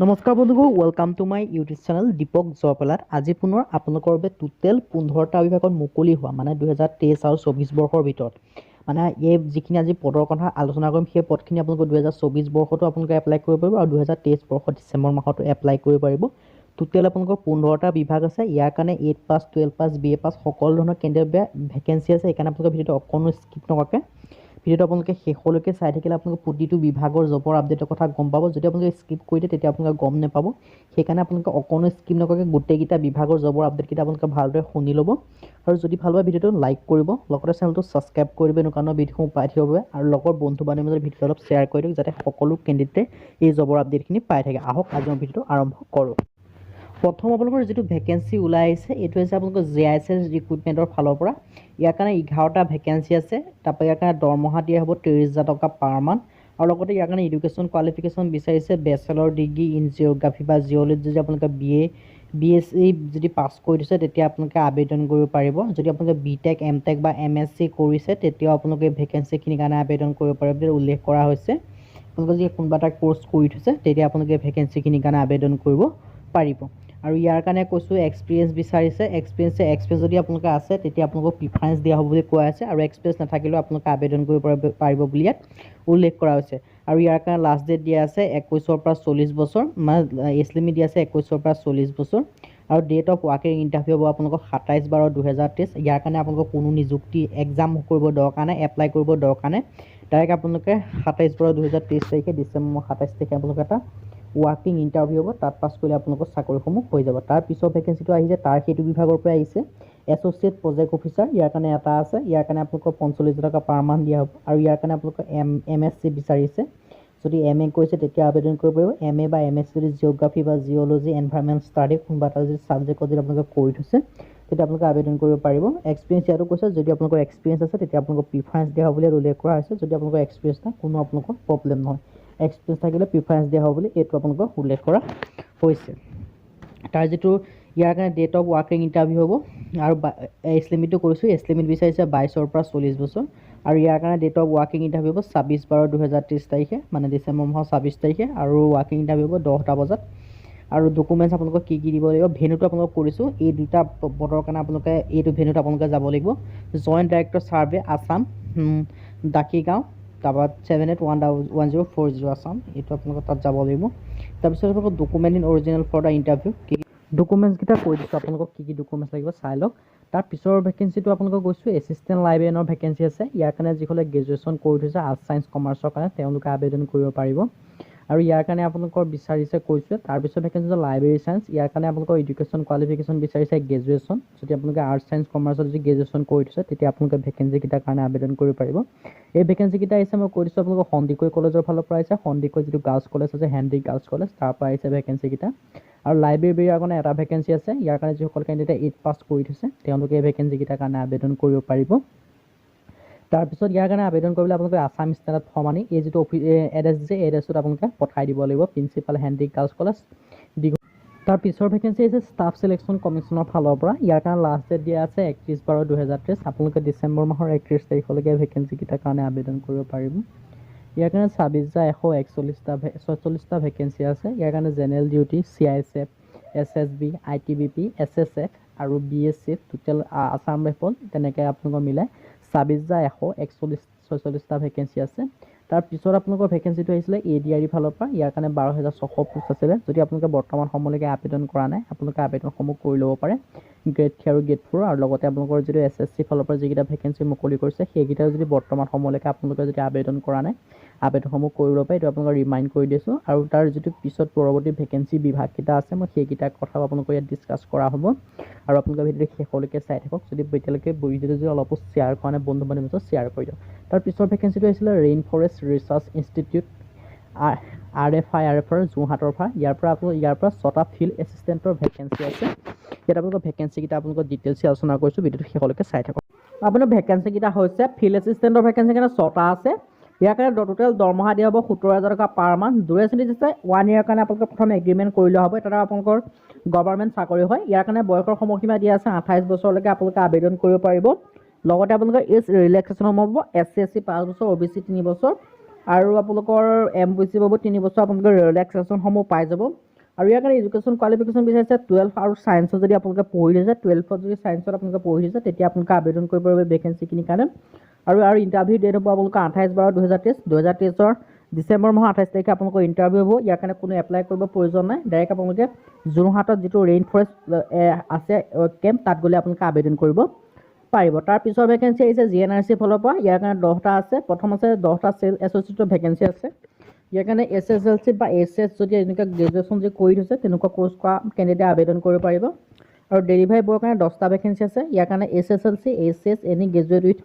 নমস্কাৰ বন্ধুসকল, welcome to my YouTube channel Dipak জবলাত। আজি পুনৰ আপোনালোকৰ বাবে টোটেল 15টা বিভাগত মুকলি হোৱা, মানে 2023 আৰু 24 বৰ্ষৰ ভিতৰত, মানে এই যিখিনি আজি পদৰ কথা আলোচনা কৰিম, সেই পদখিনি আপোনালোকৰ 2024 বৰ্ষতো আপোনালোকে এপ্লাই কৰিব পাৰিব আৰু 2023 বৰ্ষৰ ডিচেম্বৰ মাহতো এপ্লাই কৰিব পাৰিব। টোটেল আপোনালোকৰ 15টা বিভাগ আছে। ইয়াৰ কাৰণে 8 pass, 12 pass, BA pass সকলো ধৰণৰ কেণ্ডিডেট ভেকেঞ্চি আছে। সেইকাৰণে আপোনালোকে ভিডিঅ'টো অকণো স্কিপ নকৰাকৈ ভিডিঅ'টো আপোনালোকে শেষলৈকে চাই থাকিলে আপোনালোকে প্ৰতিটো বিভাগৰ জবৰ আপডেটৰ কথা গম পাব। যদি আপোনালোকে স্কিপ কৰি দিয়ে, তেতিয়া আপোনালোকে গম নাপাব। সেইকাৰণে আপোনালোকে অকণো স্কিপ নকৰাকৈ গোটেইকেইটা বিভাগৰ জবৰ আপডেটকেইটা আপোনালোকে ভালদৰে শুনি ল'ব আৰু যদি ভাল পায়, ভিডিঅ'টো লাইক কৰিব, লগতে চেনেলটো ছাবস্ক্ৰাইব কৰি দিব এনেকুৱা ধৰণৰ ভিডিঅ'সমূহ পাই থাকিবৰ বাবে আৰু লগৰ বন্ধু বান্ধৱীৰ মাজত ভিডিঅ'টো অলপ শ্বেয়াৰ কৰি দিয়ক, যাতে সকলো কেণ্ডিডেটে এই জবৰ আপডেটখিনি পাই থাকে। আহক, আজি মই ভিডিঅ'টো আৰম্ভ কৰোঁ। প্ৰথম আপোনালোকৰ যিটো ভেকেঞ্চি ওলাই আহিছে, এইটো হৈছে আপোনালোকৰ জে আই এছ এছ ৰিক্ৰুটমেণ্টৰ ফালৰ পৰা। ইয়াৰ কাৰণে 11টা ভেকেঞ্চি আছে। তাৰপৰা ইয়াৰ কাৰণে দৰমহা দিয়া হ'ব 30,000 টকা পাৰ মান্থ আৰু লগতে ইয়াৰ কাৰণে এডুকেশ্যন কোৱালিফিকেশ্যন বিচাৰিছে বেচেলৰ ডিগ্ৰী ইন জিঅ'গ্ৰাফী বা জিঅ'লজি। যদি আপোনালোকে B A, B S C যদি পাছ কৰি দিছে, তেতিয়া আপোনালোকে আবেদন কৰিব পাৰিব। যদি আপোনালোকে বি টেক, এম টেক বা এম এছ চি কৰিছে, তেতিয়াও আপোনালোকে ভেকেঞ্চিখিনিৰ কাৰণে আবেদন কৰিব পাৰিব বুলি উল্লেখ কৰা হৈছে। আপোনালোকে যদি কোনোবা এটা ক'ৰ্চ কৰি থৈছে, তেতিয়া আপোনালোকে ভেকেঞ্চিখিনিৰ কাৰণে আবেদন কৰিব পাৰিব। আৰু ইয়াৰ কাৰণে কৈছোঁ, এক্সপিৰিয়েঞ্চ বিচাৰিছে। এক্সপিৰিয়েঞ্চ যদি আপোনালোকে আছে, তেতিয়া আপোনালোকক প্ৰিফাৰেঞ্চ দিয়া হ'ব বুলি কোৱা হৈছে আৰু এক্সপিৰিয়েঞ্চ নাথাকিলেও আপোনালোকে আবেদন কৰিব পাৰিব বুলি ইয়াত উল্লেখ কৰা হৈছে। আৰু ইয়াৰ কাৰণে লাষ্ট ডেট দিয়া আছে 21ৰ পৰা 40 বছৰ, মানে এজ লিমিট দিয়া আছে 21ৰ পৰা 40 বছৰ। আৰু date of walk in interview হ'ব আপোনালোকৰ 27/12/2023। ইয়াৰ কাৰণে আপোনালোকৰ কোনো নিযুক্তি এক্সাম কৰিব দৰকাৰ নাই, এপ্লাই কৰিব দৰকাৰ নাই। ডাইৰেক্ট আপোনালোকে 27/12/2023 তাৰিখে, ডিচেম্বৰ 27 তাৰিখে আপোনালোকে এটা ৱাক ইন ইণ্টাৰভিউ হ'ব। তাত পাছ কৰিলে আপোনালোকৰ চাকৰিসমূহ হৈ যাব। তাৰ পিছৰ ভেকেঞ্চিটো আহিছে, তাৰ সেইটো বিভাগৰ পৰাই আহিছে, এছ'চিয়েট প্ৰজেক্ট অফিচাৰ। ইয়াৰ কাৰণে এটা আছে। ইয়াৰ কাৰণে আপোনালোকৰ 45 হাজাৰ টকা পাৰ মান্থ দিয়া হ'ব আৰু ইয়াৰ কাৰণে আপোনালোকৰ এম এছ চি বিচাৰিছে। যদি এম এ কৰিছে, তেতিয়া আবেদন কৰিব পাৰিব। এম এ বা এম এছ চি যদি জিঅ'গ্ৰাফী বা জিঅ'লজি, এনভাইৰমেণ্ট ষ্টাডি কোনোবা এটা যদি ছাবজেক্টত যদি আপোনালোকে কৰি থৈছে, তেতিয়া আপোনালোকে আবেদন কৰিব পাৰিব। এক্সপিৰিয়েঞ্চ ইয়াতো কৈছে, যদি আপোনালোকৰ এক্সপিৰিয়েঞ্চ আছে, তেতিয়া আপোনালোকৰ প্ৰিফাৰেঞ্চ দিয়া হ'ব বুলি ইয়াত উল্লেখ কৰা হৈছে। যদি আপোনালোকৰ এক্সপিৰিয়েঞ্চ নাই, কোনো আপোনালোকৰ প্ৰব্লেম নহয়। এক্সপিৰিয়েঞ্চ থাকিলে প্ৰিফাৰেঞ্চ দিয়া হ'ব বুলি এইটো আপোনালোকক উল্লেখ কৰা হৈছে। তাৰ যিটো ইয়াৰ কাৰণে date of walk in interview হ'ব আৰু এজ লিমিটটো কৈছোঁ, এজ লিমিট বিচাৰিছে 22ৰ পৰা 40 বছৰ। আৰু ইয়াৰ কাৰণে date of walk in interview হ'ব 26/12/2023 তাৰিখে, মানে ডিচেম্বৰ মাহৰ 26 তাৰিখে আৰু ৱাক ইন ইণ্টাৰভিউ হ'ব 10টা বজাত। আৰু ডকুমেণ্টছ আপোনালোকক কি কি দিব লাগিব, ভেনুটো আপোনালোকক কৰিছোঁ। এই দুটা পদৰ কাৰণে আপোনালোকে এইটো ভেনুত আপোনালোকে যাব লাগিব: জইণ্ট ডাইৰেক্টৰ, ছাৰ্ভে, আছাম, ডাকিগাঁও, তাৰপৰা 78 1 1040 আছাম। এইটো আপোনালোকে তাত যাব লাগিব। তাৰপিছত আপোনালোকৰ document in original for the interview, কি ডকুমেণ্টছকেইটা কৈ দিছোঁ আপোনালোকক, কি কি ডকুমেণ্টছ লাগিব চাই লওক। তাৰ পিছৰ ভেকেঞ্চিটো আপোনালোকক কৈছোঁ, এছিষ্টেণ্ট লাইব্ৰেৰীয়ানৰ ভেকেঞ্চি আছে। ইয়াৰ কাৰণে যিসকলে গ্ৰেজুৱেশ্যন কৰি থৈছে আৰ্টছ, ছায়েন্স, কমাৰ্চৰ কাৰণে, তেওঁলোকে আবেদন কৰিব পাৰিব। আৰু ইয়াৰ কাৰণে আপোনালোকৰ বিচাৰিছে কৈছোঁ। তাৰপিছত ভেকেঞ্চিটো লাইব্ৰেৰী ছায়েন্স। ইয়াৰ কাৰণে আপোনালোকৰ এডুকেশ্যন কোৱালিফিকেশ্যন বিচাৰিছে গ্ৰেজুৱেশ্যন। যদি আপোনালোকে আৰ্টছ, ছায়েন্স, কমাৰ্চত যদি গ্ৰেজুৱেশ্যন কৰি থৈছে, তেতিয়া আপোনালোকে ভেকেঞ্চিকেইটাৰ কাৰণে আবেদন কৰিব পাৰিব। এই ভেকেঞ্চিকেইটা আহিছে, মই কৈ দিছোঁ আপোনালোকৰ, সন্দিকৈ কলেজৰ ফালৰ পৰা আহিছে। সন্দিকৈ যিটো গাৰ্লছ কলেজ আছে, হেণ্ডিক গাৰ্লছ কলেজ, তাৰ পৰা আহিছে ভেকেঞ্চিকেইটা। আৰু লাইব্ৰেৰীৰ কাৰণে এটা ভেকেঞ্চি আছে। ইয়াৰ কাৰণে যিসকল কেণ্ডিডেটে 8 পাছ কৰি থৈছে, তেওঁলোকে এই ভেকেঞ্চিকেইটাৰ কাৰণে আবেদন কৰিব পাৰিব। তাৰপিছত ইয়াৰ কাৰণে আবেদন কৰিবলৈ আপোনালোকে আছাম ষ্টেণ্ডাৰ্ড ফৰ্ম আনি এই যিটো অফিচ এড্ৰেছ দিছে, এই এড্ৰেছটোত আপোনালোকে পঠাই দিব লাগিব, প্ৰিন্সিপাল, হেণ্ডিক গাৰ্লছ কলেজ, দীঘ। তাৰ পিছৰ ভেকেঞ্চি আহিছে ষ্টাফ চিলেকশ্যন কমিশ্যনৰ ফালৰ পৰা। ইয়াৰ কাৰণে লাষ্ট ডেট দিয়া আছে 31/12/2023। আপোনালোকে ডিচেম্বৰ মাহৰ 31 তাৰিখলৈকে ভেকেঞ্চিকেইটাৰ কাৰণে আবেদন কৰিব পাৰিব। ইয়াৰ কাৰণে 26,141টা, 46টা ভেকেঞ্চি আছে। ইয়াৰ কাৰণে general duty, CISF, SSB, ITBP, SSF আৰু বিএছএফ, টোটেল আছাম ৰাইফল, তেনেকৈ আপোনালোকৰ মিলাই 26,141, 46টা ভেকেঞ্চি আছে। তাৰপিছত আপোনালোকৰ ভেকেঞ্চিটো আহিছিলে এ ডি আৰ ই ফালৰ পৰা। ইয়াৰ কাৰণে 12,600 পোষ্ট আছিলে। যদি আপোনালোকে বৰ্তমান সময়লৈকে আবেদন কৰা নাই, আপোনালোকে আবেদনসমূহ কৰি ল'ব পাৰে গ্ৰেড 3 আৰু গ্ৰেড 4। আৰু লগতে আপোনালোকৰ যিটো এছ এছ চি ফালৰ পৰা যিকেইটা ভেকেঞ্চি মুকলি কৰিছে, সেইকেইটা যদি বৰ্তমান সময়লৈকে আপোনালোকে যদি আবেদন কৰা নাই, আবেদনসমূহ কৰি ল'ব পাৰে। এইটো আপোনালোকক ৰিমাইণ্ড কৰি দিছোঁ। আৰু তাৰ যিটো পিছত পৰৱৰ্তী ভেকেঞ্চি বিভাগকেইটা আছে, মই সেইকেইটাৰ কথাও আপোনালোকৰ ইয়াত ডিছকাছ কৰা হ'ব। আৰু আপোনালোকে ভিডিঅ'টো শেষলৈকে চাই থাকক। যদি এতিয়ালৈকে ভিডিঅ'টো যদি অলপো শ্বেয়াৰ কৰা নাই, বন্ধু বান্ধৱীৰ মাজত শ্বেয়াৰ কৰি দিয়ক। তাৰ পিছৰ ভেকেঞ্চিটো আহিছিলে rain forest research institute, R F I R এফৰ, যোৰহাটৰ পৰা। ইয়াৰ পৰা ছটা ফিল্ড এছিষ্টেণ্টৰ ভেকেঞ্চি আছে। ইয়াত আপোনালোকৰ ভেকেঞ্চিকেইটা আপোনালোকৰ ডিটেইলছ আলোচনা কৰিছোঁ। ভিডিঅ'টো শেষলৈকে চাই থাকক। আপোনাৰ ভেকেঞ্চিকেইটা হৈছে ফিল্ড এছিষ্টেণ্টৰ ভেকেঞ্চি কাৰণে ছটা আছে। ইয়াৰ কাৰণে টোটেল দৰমহা দিয়া হ'ব 17,000 টকা পাৰ মান্থ। ডিউৰেশ্যন দিছে ওৱান ইয়েৰ কাৰণে আপোনালোকে প্ৰথম এগ্ৰিমেণ্ট কৰি লোৱা হ'ব। এটা আপোনালোকৰ গভৰ্ণমেণ্ট চাকৰি হয়। ইয়াৰ কাৰণে বয়সৰ সময়সীমা দিয়া আছে 28 বছৰলৈকে আপোনালোকে আবেদন কৰিব পাৰিব। লগতে আপোনালোকৰ এজ ৰিলেক্সেশ্যনসমূহ হ'ব এছ চি, এছ টি 5 বছৰ, অ' বি চি 3 বছৰ আৰু আপোনালোকৰ এম বি চি পাব 3 বছৰ। আপোনালোকৰ ৰিলেক্সেশ্যনসমূহ পাই যাব। আৰু ইয়াৰ কাৰণে এডুকেশ্যন কোৱালিফিকেশ্যন বিচাৰিছে 12 আৰু ছায়েন্সত যদি আপোনালোকে পঢ়ি থৈছে, 12ত যদি ছায়েন্সত আপোনালোকে পঢ়ি থৈছে, তেতিয়া আপোনালোকে আবেদন কৰিব পাৰিব ভেকেঞ্চিখিনিৰ কাৰণে। আৰু আৰু ইণ্টাৰভিউ ডেট হ'ব আপোনালোকৰ 28/12/2023। 2023ৰ ডিচেম্বৰ মাহৰ 28 তাৰিখে আপোনালোকৰ ইণ্টাৰভিউ হ'ব। ইয়াৰ কাৰণে কোনো এপ্লাই কৰিব প্ৰয়োজন নাই। ডাইৰেক্ট আপোনালোকে যোৰহাটত যিটো ৰেইন ফৰেষ্ট আছে কেম্প, তাত গ'লে আপোনালোকে আবেদন কৰিব পাৰিব। তাৰ পিছৰ ভেকেঞ্চি আহিছে জিএনআৰচিৰ ফালৰ পৰা। ইয়াৰ কাৰণে 10টা আছে। প্ৰথম আছে 10টা চেল এছ'চিয়েটৰ ভেকেঞ্চি আছে। ইয়াৰ কাৰণে এছএছএলচি বা এইচএছ যদি এনেকুৱা গ্ৰেজুৱেশ্যন যদি কৰি থৈছে, তেনেকুৱা কৰ্চ কৰা কেণ্ডিডেটে আবেদন কৰিব পাৰিব। আৰু ডেলিভাৰী বয়ৰ কাৰণে 10টা ভেকেঞ্চি আছে। ইয়াৰ কাৰণে HSLC, HS, any graduate with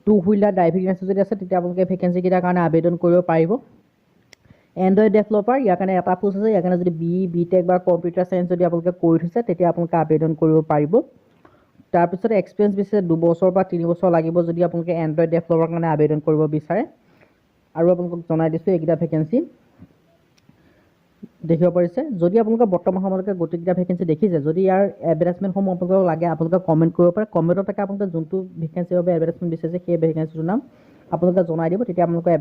two wheeler driving licence যদি আছে, তেতিয়া আপোনালোকে ভেকেঞ্চিকেইটাৰ কাৰণে আবেদন কৰিব পাৰিব। এণ্ড্ৰইড ডেভেলপাৰ, ইয়াৰ কাৰণে এটা পোষ্ট আছে। ইয়াৰ কাৰণে যদি বি, বি টেক বা কম্পিউটাৰ চায়েন্স যদি আপোনালোকে কৰি থৈছে, তেতিয়া আপোনালোকে আবেদন কৰিব পাৰিব। তাৰপিছত এক্সপিৰিয়েঞ্চ বিচাৰে 2 বছৰ বা 3 বছৰ লাগিব, যদি আপোনালোকে এণ্ড্ৰইড ডেভেলপাৰৰ কাৰণে আবেদন কৰিব বিচাৰে। আৰু আপোনালোকক জনাই দিছোঁ, এইকেইটা ভেকেঞ্চি দেখিব পাৰিছে। যদি আপোনালোকে বৰ্তমান সময়লৈকে গোটেইকেইটা ভেকেঞ্চি দেখিছে, যদি ইয়াৰ এডভাৰটাইজমেণ্টসমূহ আপোনালোকক লাগে, আপোনালোকে কমেণ্ট কৰিব পাৰে। কমেণ্টত থাকে আপোনালোকে যোনটো ভেকেঞ্চিৰ বাবে এডভাৰটাইজমেণ্ট বিচাৰিছে, সেই ভেকেঞ্চিটোৰ নাম আপোনালোকে জনাই দিব। তেতিয়া আপোনালোকৰ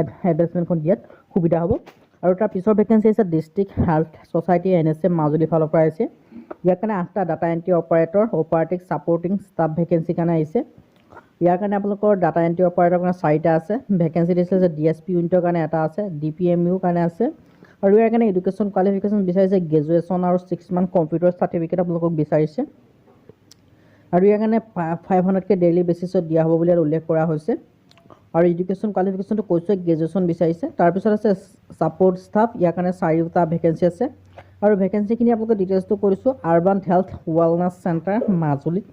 এডভাৰটাইজমেণ্টখন দিয়াত সুবিধা হ'ব। আৰু তাৰ পিছৰ ভেকেঞ্চি আহিছে ডিষ্ট্ৰিক্ট হেল্থ ছ'চাইটি এনএছএম মাজুলীৰ ফালৰ পৰা আহিছে। ইয়াৰ কাৰণে আঠটা data entry operator, operating supporting staff ভেকেঞ্চিৰ কাৰণে আহিছে। ইয়াৰ কাৰণে আপোনালোকৰ ডাটা এণ্ট্ৰি অপাৰেটৰ কাৰণে চাৰিটা আছে ভেকেঞ্চি দিছে যে ডিএছপি ইউনিটৰ কাৰণে এটা আছে, ডিপিএমইউৰ কাৰণে আছে। আৰু ইয়াৰ কাৰণে এডুকেশ্যন কোৱালিফিকেশ্যন বিচাৰিছে গ্ৰেজুৱেশ্যন আৰু 6 মান্থ কম্পিউটাৰ চাৰ্টিফিকেট আপোনালোকক বিচাৰিছে। আৰু ইয়াৰ কাৰণে 500কৈ ডেইলি বেচিছত দিয়া হ'ব বুলি ইয়াত উল্লেখ কৰা হৈছে। আৰু এডুকেশ্যন কোৱালিফিকেশ্যনটো কৈছোঁৱে, গ্ৰেজুৱেশ্যন বিচাৰিছে। তাৰপিছত আছে ছাপৰ্ট ষ্টাফ। ইয়াৰ কাৰণে চাৰিটা ভেকেঞ্চি আছে। আৰু ভেকেঞ্চিখিনি আপোনালোকে ডিটেইলছটো কৰিছোঁ, আৰবান হেল্থ ৱেলনেছ চেণ্টাৰ মাজুলীত।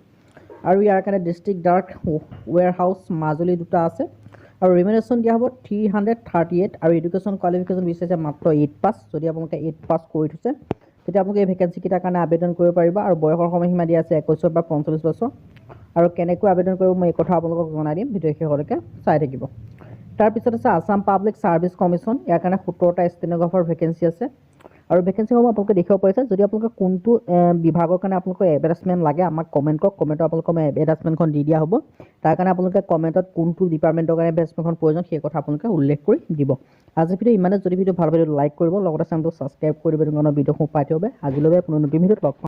আৰু ইয়াৰ কাৰণে ডিষ্ট্ৰিক্ট ড্ৰাগ ৱেৰ হাউচ মাজুলী দুটা আছে। আৰু ৰিমিউনেশ্যন দিয়া হ'ব 338। আৰু এডুকেশ্যন কোৱালিফিকেশ্যন বিচাৰিছে মাত্ৰ 8 পাছ। যদি আপোনালোকে 8 পাছ কৰি থৈছে, তেতিয়া আপোনালোকে এই ভেকেঞ্চিকেইটাৰ কাৰণে আবেদন কৰিব পাৰিব। আৰু বয়সৰ সময়সীমা দিয়া আছে 21ৰ পৰা 45 বছৰ। আৰু কেনেকৈ আবেদন কৰিব, মই এই কথা আপোনালোকক জনাই দিম। ভিডিঅ' শেষলৈকে চাই থাকিব। তাৰপিছত আছে আছাম পাব্লিক ছাৰ্ভিচ কমিশ্যন। ইয়াৰ কাৰণে 17টা ষ্টেন'গ্ৰাফাৰ ভেকেঞ্চি আছে। আৰু ভেকেঞ্চিসমূহ আপোনালোকে দেখিব পাৰিছে। যদি আপোনালোকে কোনটো বিভাগৰ কাৰণে আপোনালোকৰ এডভাৰটাইজমেণ্ট লাগে, আমাক কমেণ্ট কৰক। কমেণ্টত আপোনালোকক মই এডভাৰটাইজমেণ্টখন দি দিয়া হ'ব। তাৰ কাৰণে আপোনালোকে কমেণ্টত কোনটো ডিপাৰ্টমেণ্টৰ কাৰণে এডভাৰটাইজমেণ্টখন প্ৰয়োজন, সেই কথা আপোনালোকে উল্লেখ কৰি দিব। আজি ভিডিঅ' ইমানে। যদি ভিডিঅ' ভাল পায়, লাইক কৰিব, লগতে চেনেলটো ছাবস্ক্ৰাইব কৰি দিব, তেনেকুৱা ভিডিঅ'সমূহ পাই থাকিব। আজিলৈ পুনৰ নতুন ভিডিঅ'ত লগ পাম।